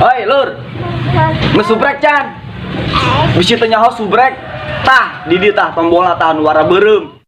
Hoi, Lur. Ngesubrek can. Bisi teu nyaho subrek. Tah, di dieu tah tombolna tah nu warna beureum.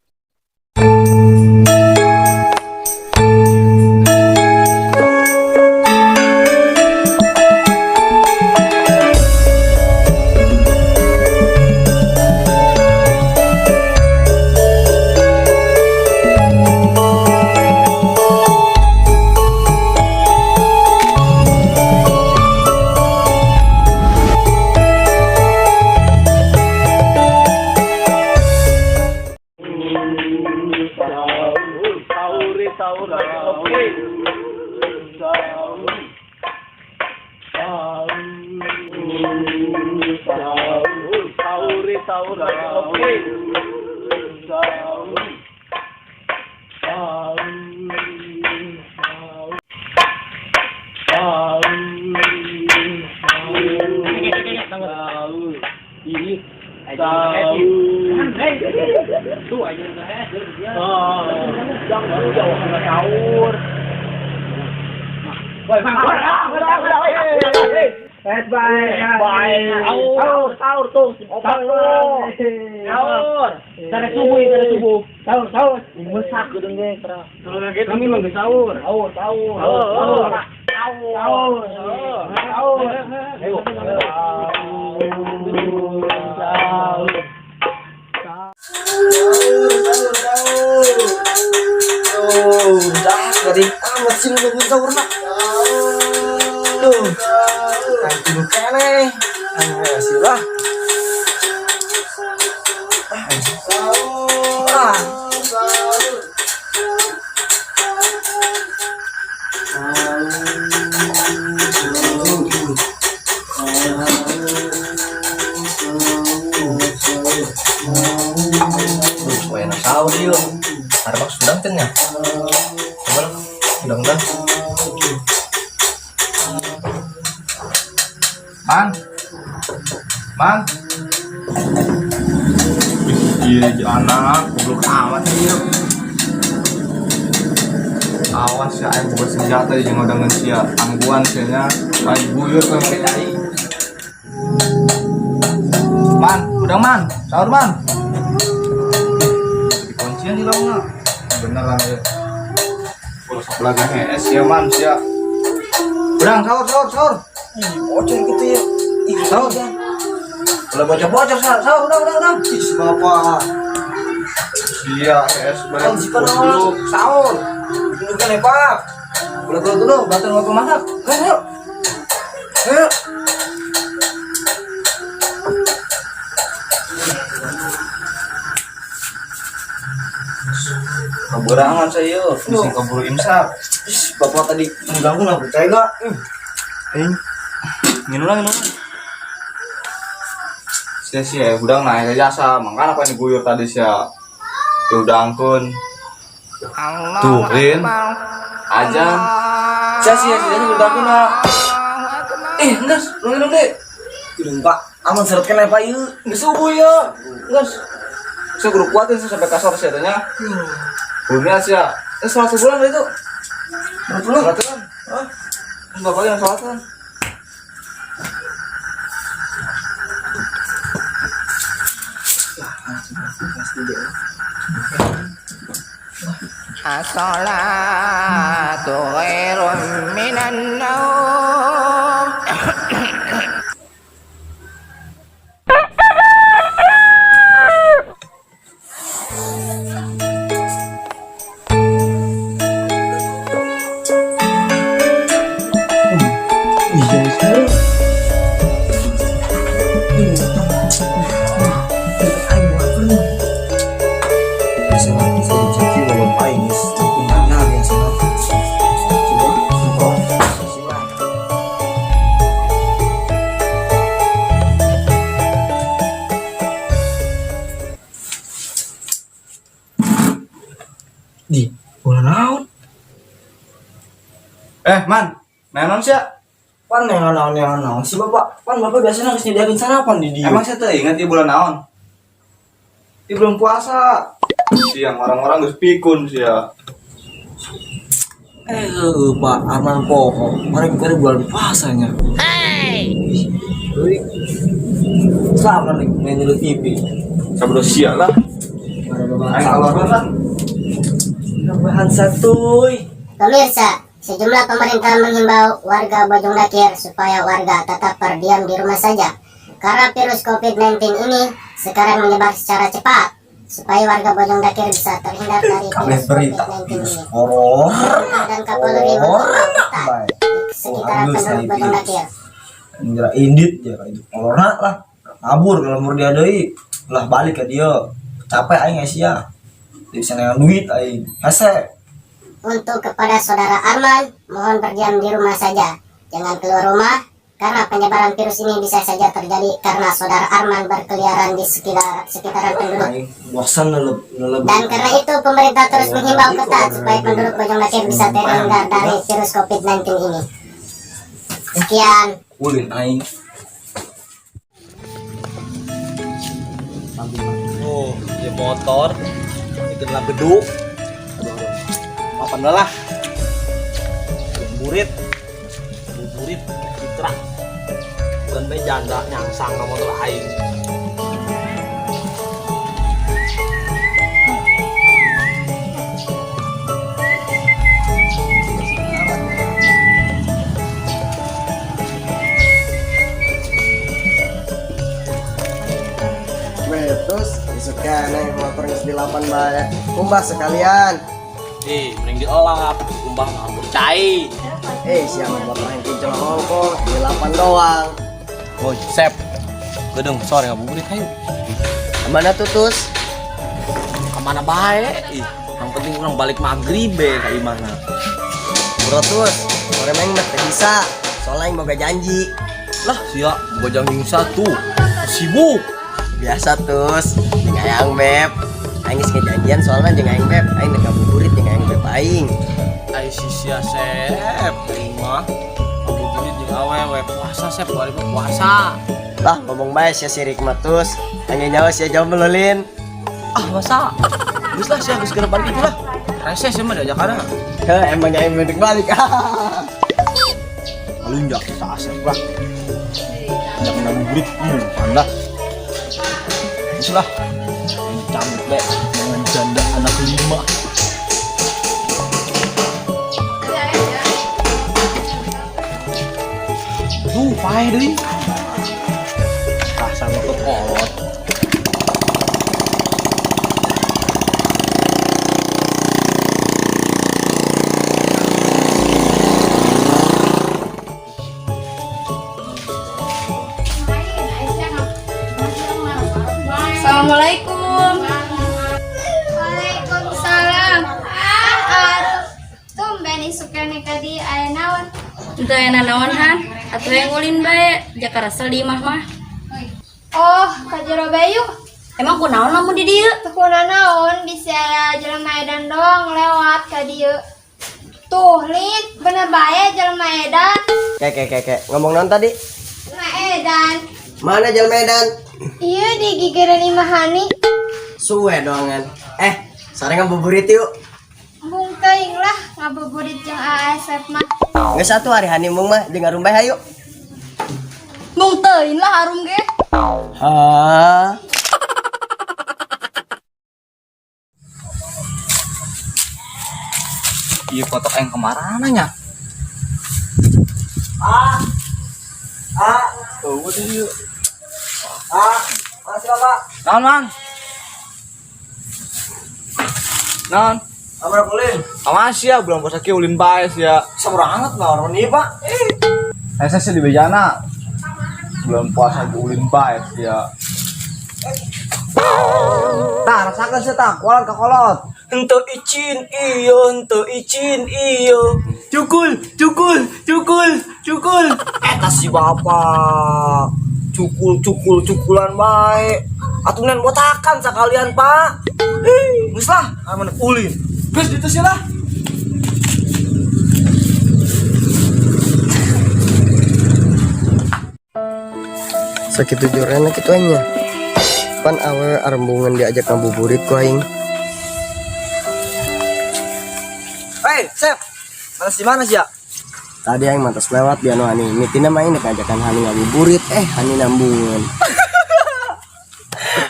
Oh, dah garing amat sih nu sahur nak. Duh. Anjing keneh. Aneh sih lah. Ah. Duh, wayana sahur ieu. Arbak sudang teh nya. Coba lah, udang-udang. Man. Man. Iya, anak goblok amat ieu. Awas ya, aing boga senjata jeung udangan sia tangguan sia nya. Aing buyur kowe make cai. Man, udang man, sahur man. Dikuncian di laungna. Beneran ya. Ulah sok lagi hees ya man sia. Udang sahur sahur sahur. Ih, bocor gitu ya. Ih, Sahur. Ulah bocor-bocor sahur sahur udang udang udang. Ih, si bapak. Sia hees Kalau si dulu sahur. Dulu kan Pak. Ulah dulu dulu, bantuin bapak masak. Ayo. Ayo. Keburangan saya, bisa keburu imsak. Ih, bapak tadi mengganggu nggak percaya nggak? Eh, nginum lah, nginum. Sia sia, udang naik jasa, makanya apa yang diguyur tadi sia. Ya udangkeun. Tuh, Rin. Ajan. Sia sia sia udah aku nak. Eh, enggak, lu minum deh. Udah Pak, aman seret kena Pak yuk. Nggak subuh ya. Enggak. Saya kudu kuatin sih sampai kasar sih tanya. Belum sih ya. Eh, sholat sebulan itu. Sholat dulu. Sholat kan? Hah? Bapaknya yang sholat kan? الصلاة خير من النوم. Biasanya bisa jadi bapak aing geus kumaha biasanya. Coba engkau sila. Di, ulah naon? Eh, Man. Naon sih ya? Pan yang naon yang naon si bapak. Pan bapak biasanya harus nyediain sarapan di dia. Emang saya tuh ingat di bulan naon? Di bulan puasa. Siang orang-orang geus pikun sih ya. Pak Arman poho. Kemarin kemarin bulan puasanya. Ih, euy. Sama nih main di TV. Sabar sia lah. Aing keluar lah. Rebahan satuy. Pemirsa, sejumlah pemerintah menghimbau warga Bojongdakir supaya warga tetap berdiam di rumah saja. Karena virus COVID-19 ini sekarang menyebar secara cepat. Supaya warga Bojongdakir bisa terhindar dari Kabeh virus berita COVID-19 virus ini. corona. Pemerintah dan Kapolri menghimbau ketat Baik. di sekitaran Oh, halus penduduk kali Bojongdakir. Ngira indit ya kayak itu corona lah. Kabur kalau mau dia deui. Lah balik ke dia. Capek aing sia. Dia bisa nengan duit aing. Hese. Untuk kepada saudara Arman, mohon berdiam di rumah saja. Jangan keluar rumah, karena penyebaran virus ini bisa saja terjadi karena saudara Arman berkeliaran di sekitaran penduduk. Aing bosan nelep nelep. Dan karena itu pemerintah terus menghimbau ketat supaya penduduk Bojongdakir bisa terhindar dari virus COVID-19 ini. Sekian. Ulin aing. Oh, dia motor, itu dalam beduk. Aduh, aduh. Mapan lah. Burit, burit, citra. Bukan bae janda nyangsang ka motor aing. Weh, terus isuk keneh motor geus dilapan bae. Kumbah sekalian. Eh, mending dielap, kumbah ngambur cai. Eh, siapa motor yang kinclong hongkong, dilapan doang. Oh, sep. Gedung sore ngabuburit hayu. Kemana tuh, Tus? Kemana bae? Ih, yang penting urang balik maghrib be ka imahna. Bro, Tus, sore mah teu bisa. Soalnya aing boga janji. Lah, sia, boga janji satu. Sibuk. Biasa, Tus. Jeung ayang beb. Aing geus ngejanjian soalnya jeung aing beb. Aing nek ngabuburit jeung aing beb aing. Ai si sia sep, aing mah ngabuburit jeung awewe puasa sep, balik mah puasa. Lah, ngomong bae sia sirik mah, Tus. Aing nyawa sia jomblo lin. Ah, masa? Geus lah sia geus geura balik itu lah. Rese sia mah diajakanna. Heh, emang aing balik balik. Alunjak kita asep lah. Jangan ngabuburit, pandah. Terus lah. Ini cabut le dengan janda anak lima. Duh, paeh deui. Ah, sama kekolot. Assalamualaikum. Waalaikumsalam. Ah, tumben isuk keneh ka dieu aya naon? Teu aya naon Han, atuh hayang ulin bae, jaka resel di imah mah. Oh, ka jero bae yuk. Emang kunaon lamun di dieu? Teu naon bisa aya jelema edan doang lewat ka dieu. Tuh, Lin, bener bae jelema edan. Kek kek kek kek. Ngomong naon tadi? Jelema edan. Mana jelema edan? Iya di gigireun imah Hani. Suwe doangan. Eh, sore ngabuburit yuk. Embung teuing lah ngabuburit jeung Asep mah. Geus atuh ari Hani mung mah jeung Arum bae hayu. Mung teuing lah harum ge. Hah? Iya foto aing kemana nya? Ah. Ah. Oh, ieu. Ah. Makasih Bapak. Naon, Man? Naon? Amar ulin. Awas ya, bulan puasa kieu ulin bae sia. Sabar amat lah orang ini, Pak. Eh. Saya sih di bejana. Bulan puasa ge ulin bae sia. Tah, rasakan sih tah, kualat ka kolot. Henteu icin iyo, henteu icin iyo. Cukul, cukul, cukul, cukul. Eta si bapak. Cukul, cukul, cukulan bae. Atuh nen botakan sekalian, Pak. Ih, geus lah, aman ulin. Geus ditu sih lah. Sakitu jorena kitu nya. Pan awe arembungan diajak ngabuburit ku aing. Hei, Sep. Mana di mana sih ya? Tadi aing mantas lewat di anu Hani. Mitina mah aing ngajakan Hani ngabuburit, eh Hani nambun.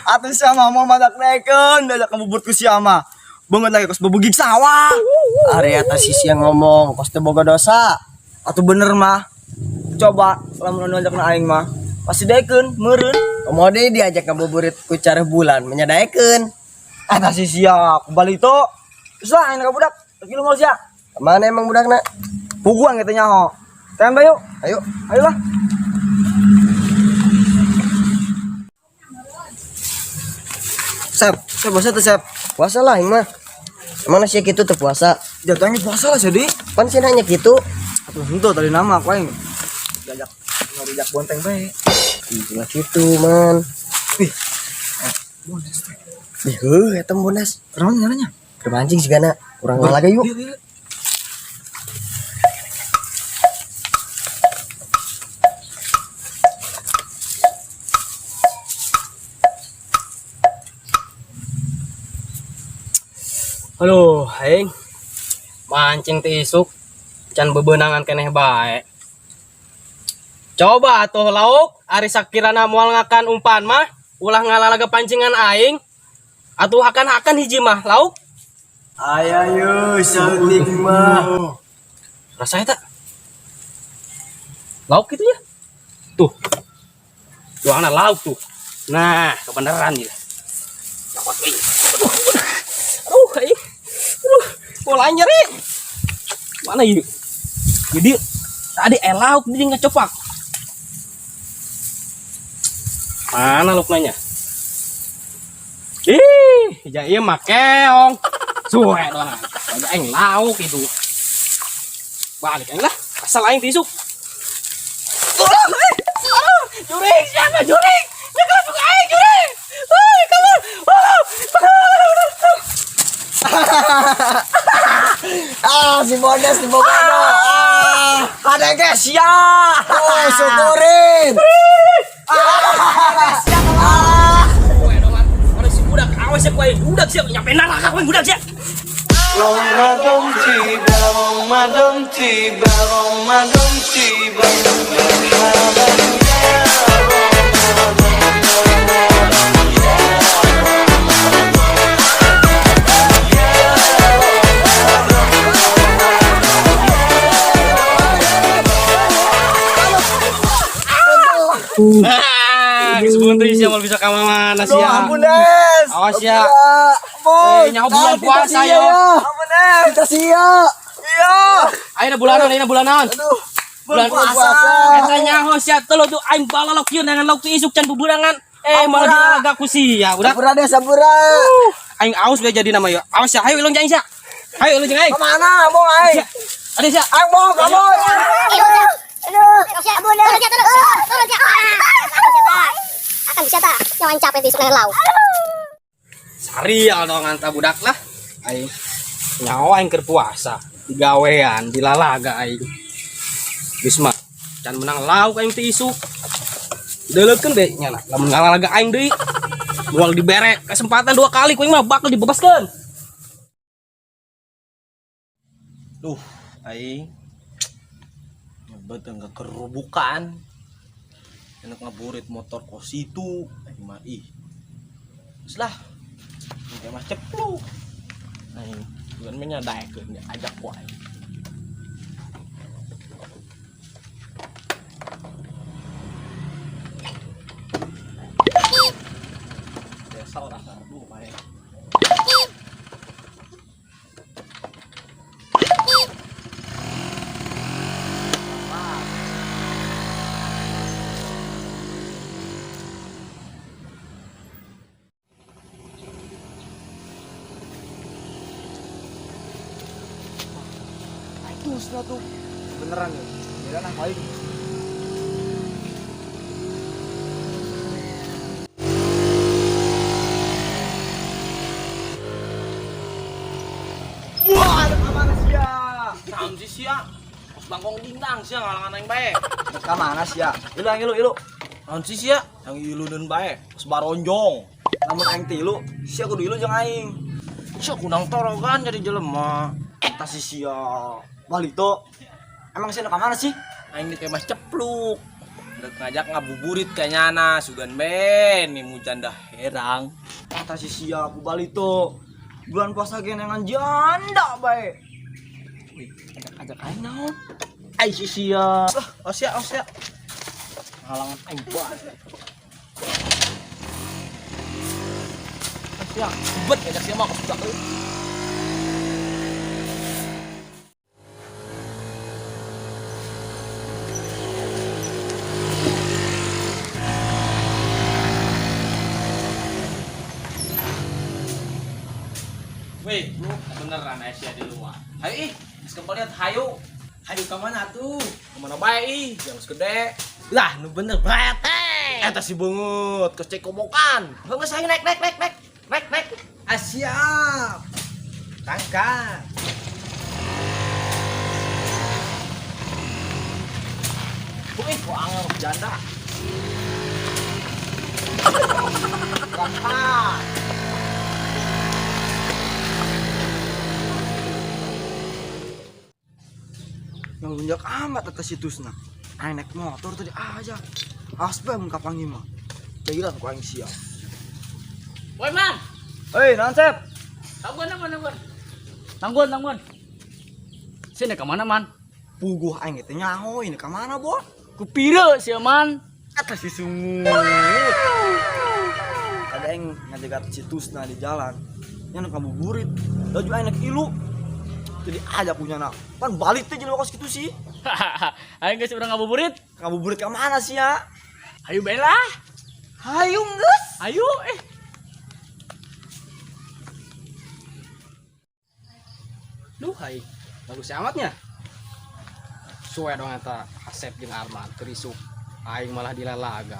Atuh sia mah mau madak neken, diajak ngabuburit ku sia mah. Banget lagi kos bebegig sawah. Ari eta sisi yang ngomong, kos teu boga dosa. Atuh bener mah. Coba lamun anu ajak aing mah pasti daekeun meureun. Komo deui diajak ngabuburit ku cara bulan, menyadaekeun. Eta si sia kembali to. Terus lah aing ka budak. Lagi lu mau sia. Kemana emang budakna? Puguan gitu nyaho. Tembak yuk. Ayo. Ayolah. Sep, sep puasa tuh sep. Puasa lah aing mah. Emang sia kitu teu puasa? Jatuhnya puasa lah jadi. Pan sia nanya kitu. Atuh henteu tadi nama aku aing. Diajak ngajak bonteng bae. Ih, kitu man. Ih. Bones teh. Ih, heuh eta bonas. Kenapa nyalanya? Keur mancing sigana. Urang ngalaga yuk. Yuk, yuk. Aduh, aing mancing ti isuk can bebenangan keneh bae. Coba atuh lauk, ari sakirana moal ngakan umpan mah, ulah ngalalaga pancingan aing. Atuh hakan-hakan hiji mah lauk. Aya yeuh saeutik mah. Rasa eta. Lauk gitu ya. Tuh. Doangna lauk tuh. Nah, kebenaran ya. Cokot euy. Aduh, aduh, aing. Aduh, bola nyeri. Mana ieu? Jadi tadi lauk dia ngecopak. Mana lauk nanya? Ih, ja ieu mah keong. Suwe doang. Aja aing lauk itu. Balik aing lah, asal aing tisuk. Jurik, siapa jurik? Jangan suka aing jurik. Hei, kabur. Ah, si Bondas di Bogor. Ah, Ada guys ya. oh, syukurin. Suwe doang. Ada si budak, awas ya ku aing budak siap nyampe neraka ku aing budak siap. Nah, geus buntu sia moal bisa ka mana sia. Ampun des. Awas ya. Ampun. Eh, nyaho bulan puasa ya. Ampun des. Kita sia. Iya. Ayeuna bulanan, ayeuna bulanan. Bulan puasa. Eta nyaho sia telu tuh aing balalok ieu dengan lauk isuk can buburangan. Eh, malah dilalaga ku sia, budak. Sampura deh, sampura. Aing aus we jadi nama yo. Awas ya, hayu ilung jeung aing sia. Hayu ilung jeung aing. Kemana, bong aing? Ada sia. Aing bong, kamu. Akan bisa tak? Jangan capek di sungai laut. Sarial dong anta budak lah. Aing nyawa aing keur puasa, digawean, dilalaga aing. Geus mah can menang lauk aing teh isuk. Deuleukeun deui nya lah, lamun ngalalaga aing deui moal dibere kesempatan 2 kali ku aing mah bakal dibebaskeun. Duh, aing nyebet enggak kerubukan. Enak ngaburit motor kos itu, aing mah ih. Geus lah. Engke mah cepluk. Aing bukan menyadakeun ajak ku aing. Desa orang aduh bae. Itu sudah tuh. Beneran ya. Beda nah paling. Wah, ada kamana sia? Naon sih sia? Kos bangkong dindang sia ngalangan aing bae. Kamana sia? Ilu aing ilu ilu. Naon sih sia? Yang iluneun bae, kos baronjong. Lamun aing tilu, sia kudu ilu jeung aing. Sia kunang torogan jadi jelema. Eta si sia. Balik to. Emang sih ka mana sih? Aing di kemah cepluk. Rek ngajak ngabuburit ka nyana sugan ben nih janda herang. Eta si sia ku balito. Bulan puasa ge nengan janda bae. Wih, ajak-ajak aing naon? Ai si sia. Lah, osia osia. Halangan aing bae. Osia, bet ngajak sia mah kos budak euy. Weh, beneran Aisyah di luar. Hayu ih, geus kembali lihat hayu. Hayu ka mana tuh? Kemana bae ih, yang geus gede. Lah, nu bener bae. Eta si beungeut, geus cek komokan. Heuh geus hayu naik naik naik naik. Naik naik. Ah, siap. Tangkap. Wih, kok angel janda. Gampang. Ngelunjak amat atas situsna. Aing naik motor tadi aja. Awas bae mun kapanggih mah. Cairan ku aing sia. Woi man, Hei, naon Sep? tangguan tangguan tangguan. Tangguan tangguan. Sini ke mana man? Puguh aing teh nyaho ini ka mana, Bo? Kupira sih man. Atas si sungut. Ada aing ngajagat situsna di jalan. Nya nu ngabuburit. Laju aing naik ilu. Jadi aja punya nak. Pan balik teh jelema kos kitu sih. Ayo guys urang ngabuburit. Ngabuburit ka mana sih ya? Ayo bae lah. Hayu geus. Ayo eh. Duh, hai. Bagus amatnya. Suwe dong eta Asep jeung Arman keur isuk. Aing malah dilalaga.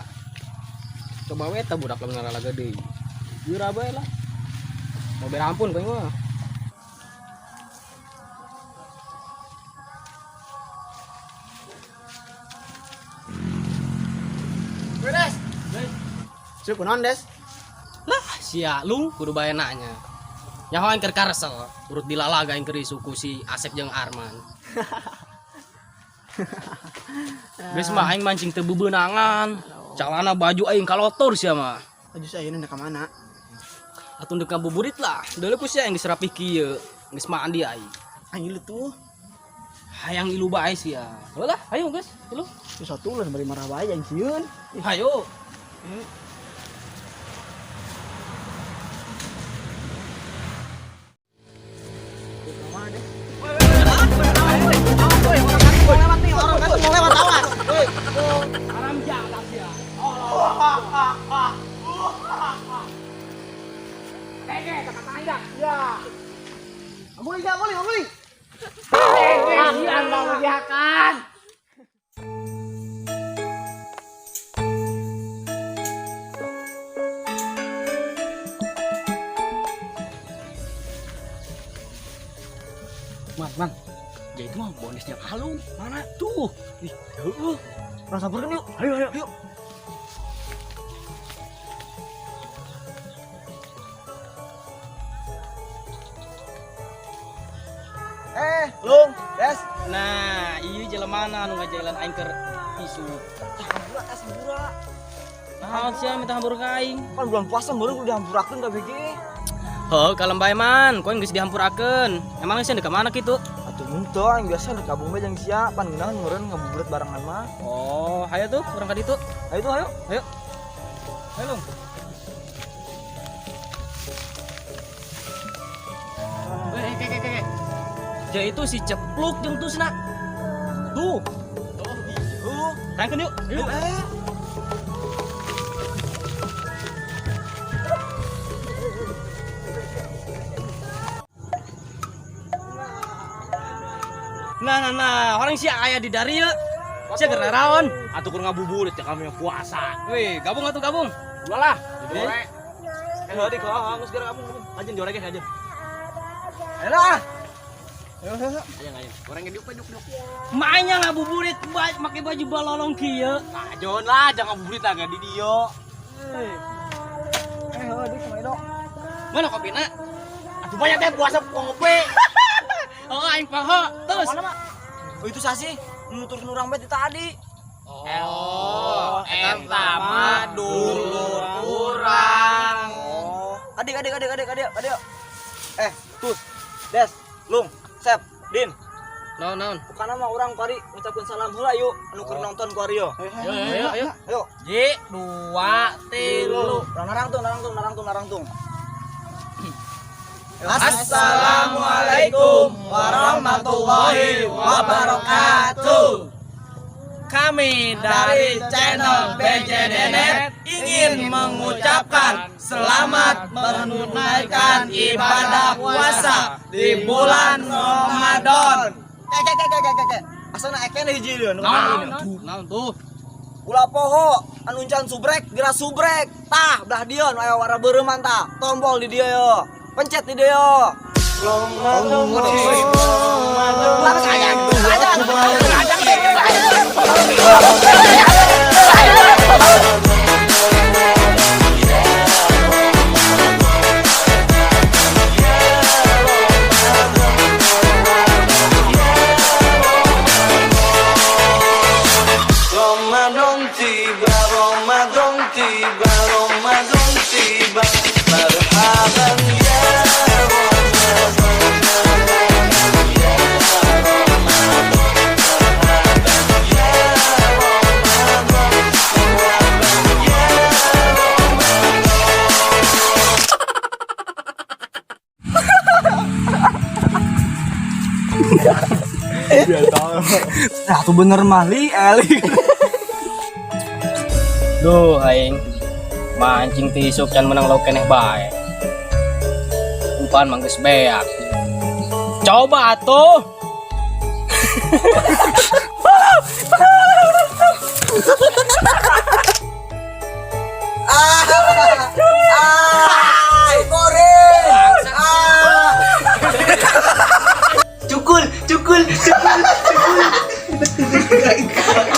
Coba we eta budak lamun ngalalaga deui. Geura bae lah. Mau berampun kowe mah. Des. Cuk kunaon, Des? Lah, sia lu kudu bae nanya. Nyaho aing keur karesel, urut dilalaga aing keur isuk ku si Asep jeung Arman. Geus mah aing mancing teu bebeunangan. Calana baju aing kalotor sia mah. Aju saya ini ka mana? Atuh deuk ngabuburit lah. Deuleu ku sia geus rapih kieu, geus mandi aing. Aing ilu tuh. Hayang ilu bae sia. Heuh lah, ayo geus, ilu. Terus satu lah bari marah bae aing sieun. Hayo. Man, man. Ya itu mah bonusnya kalung. Mana tuh? Ih, heueuh. Urang sampeurkeun yuk. Ayo ayo yuk. Lung, Des. Nah, ieu jelemana anu ngajalan aing keur isuk. Hampura tas hampura. Naon sia minta hampura ka aing? Kan bulan puasa baru udah hampurakeun KBG. Heuh, kalem bae man, kowe geus dihampurakeun. Emang sia deuk ka mana kitu? Atuh henteu aing biasa deuk gabung bae jeung sia, pan ngeunaheun meureun ngabuburit barengan mah. Oh, hayo tuh urang ka ditu. Ayo tuh, ayo. Ayo. Ayo, Lung. Weh, ke ke ke. Ja itu si cepluk jeung tusna. Tuh. Oh, iya. Tangkeun yuk. Ayo. Nah, nah, nah, orang sia aya di dari ya. Sia keur naraon. Atuh keur ngabuburit ya kami yang puasa. Wih, gabung atuh gabung. Ulah lah. Eh, heuh di kau geus geura gabung. Ajeun jore ge ajeun. Ayo lah. Ayo, ayo, ayo. Ayo ayo. Goreng ge diuk diuk diuk. Maenya ngabuburit make baju balolong kieu. Nah, ajeun lah jangan ngabuburit agak di dieu. Eh, heuh di kumaha do? Mana kopina? Atuh banyak teh puasa ngopi. Oh, aing poho. Terus. Mana mah? Oh, itu sih nuturkeun urang bae ti tadi. Oh, eta mah dulur urang. Oh, adik adik adik adik adik adik. Eh, Tus, Des, Lung, Sep, Din. Naon naon? Bukan nama urang kuari ngucapkeun salam heula yuk anu keur nonton kuari yo. Ayo ayo ayo. Ayo. Ji, dua, tilu. Narangtung, narangtung, narangtung, narangtung. Assalamualaikum warahmatullahi wabarakatuh. Kami dari channel BJDnet ingin mengucapkan selamat menunaikan ibadah puasa di bulan Ramadan. Kek kek kek kek kek. Asana ekene hiji deui. Naon naon tuh? Ulah poho anu can subrek geura subrek. Tah, belah dieu nu aya warna beureum tah. Tombol di dieu yo. Pencet di dieu yo. Ramadan tiba, Ramadan tiba, Ramadan tiba. Marhaban ya Nah, tuh bener mah li eli. Duh, aing mancing ti isuk can menang lauk keneh bae. Umpan mah geus beak. Coba atuh. Cukul, cukul, cukul, cukul.